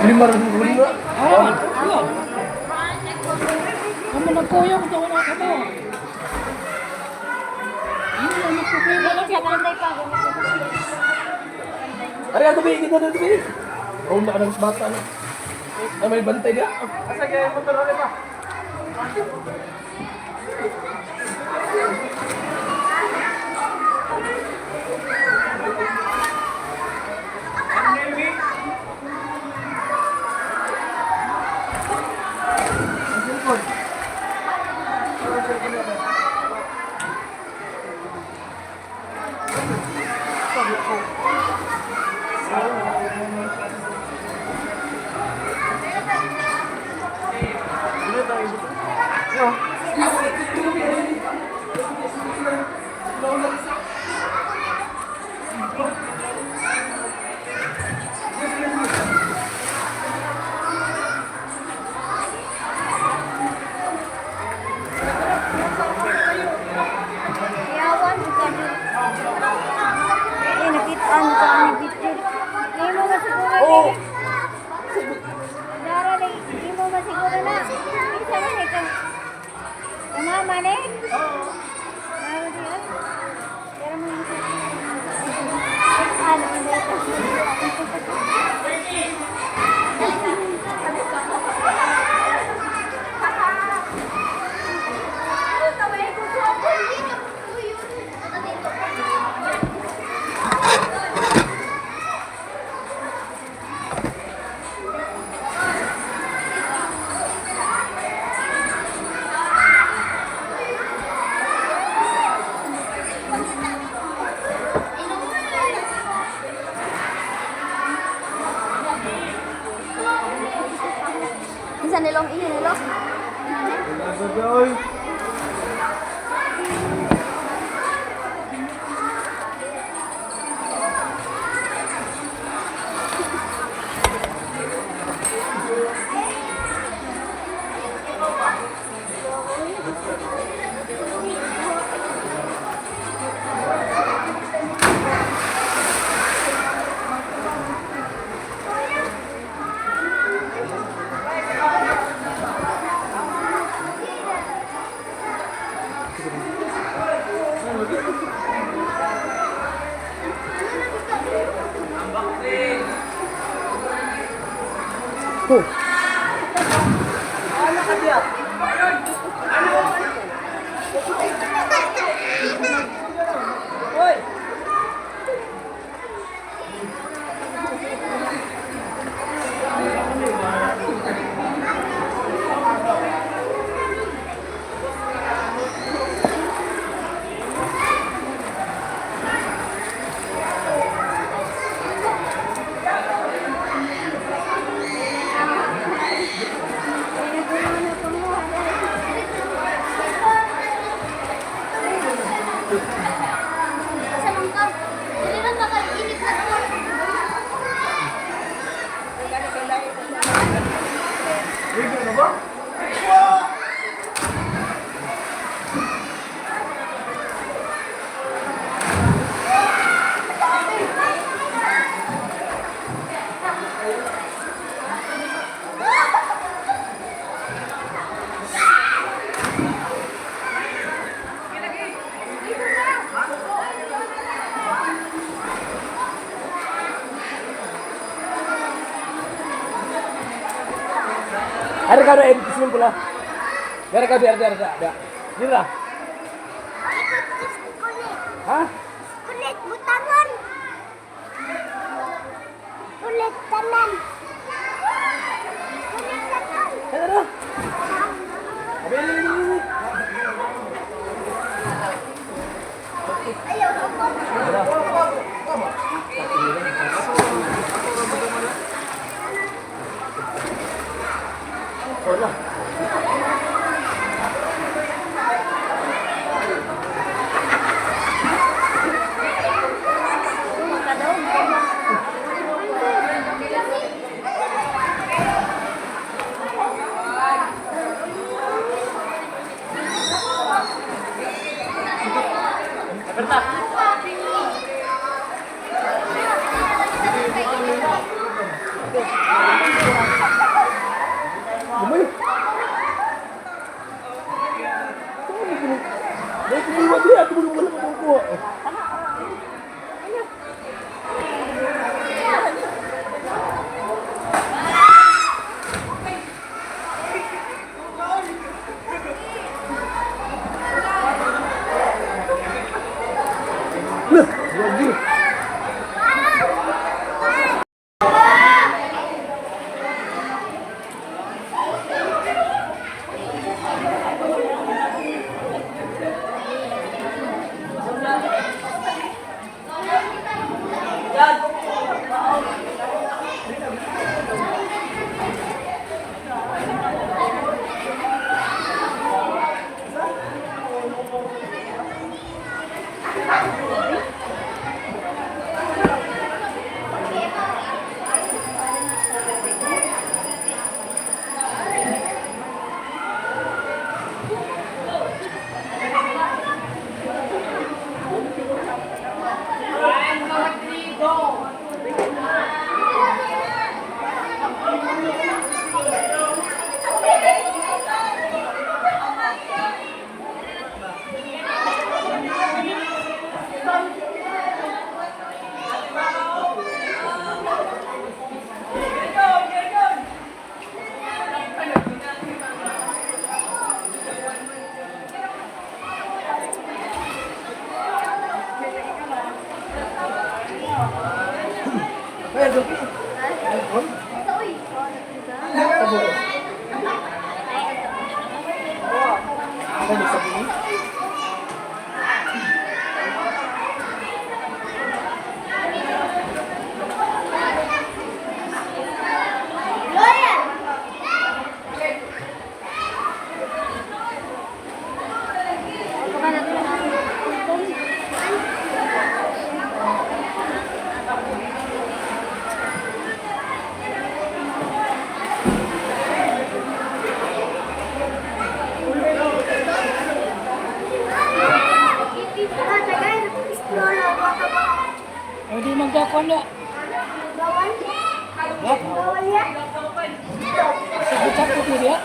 Lima rin ko na. Ah, wala. Amo nagkuya ko wala ka mo. Ano ang problema lang? Sa kanday pa. Ari ako bi, kita dito bi. Roon na ka ng bata na. Ay, may bantay niya. Asa kaya motor ulit pa? Yawan ka dun. Eh, nakita ano ka ang picture. Hindi mo masiguro. Oo. Dara, hindi mo masiguro na. Isa man eh. Mama ni? Oo. Mama di ay. Pero mo yung ano, Isa nilong iyo nilong. Oy. Oh. Sa mangkab. Dili lang makainit na to. Ligo na ba? Ada ka na swimming pool ah. Meron ka ada ada ada. Dira. Ha? Kulit butangan. Kulit tanan. Kulit tanan. Ada na. Abi, abi, abi, abi. Ayaw ko. Wala. Ako. Ako may sabihin. O di magdakuan na. Bawal? Bawal ya? Sa butak ko niya.